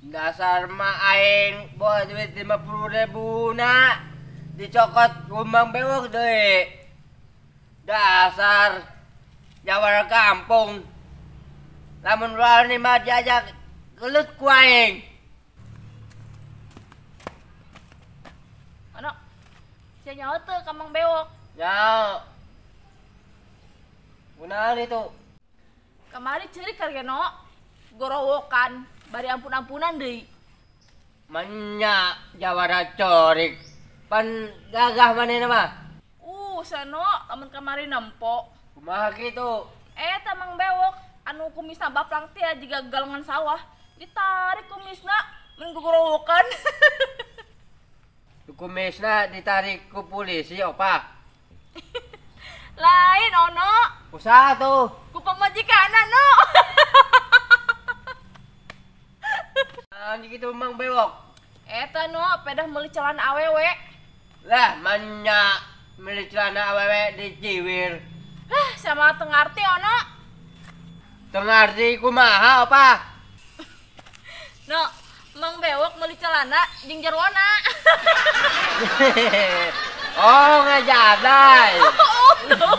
Dasar mah aing bawa duit 50.000 na dicokot ku Mang Bewok deui. Dasar jawara kampung. Lamun wani mah diajak gelut ku aing. Ono, sia nyaho teu ka Mang Bewok? Nyaho. Kunaon itu? Kamari ceurik kargeno, gorowokan, bari ampun-ampunan deui. Menya jawara corik. Pan gagah manehna mah. Sano lamun kamari nempo. Kumaha kitu? Eta Mang Bewok anu kumisna baplang teh jiga galengan sawah. Ditarik kumisna mun gorowokan. Kumisna ditarik ku polisi opa? Lain ono. Kusaha tuh? Ku pamajikanna no. Anjing kitu Mang Bewok. Eta no, pedah meuli celana awewe. Lah, manya meuli celana awewe diciwir. Lah, sama teu ngarti ono. Teu ngarti kumaha opa? No, Mang Bewok meuli celana jeung jarwana. Oh, ngajadai. Oh, no.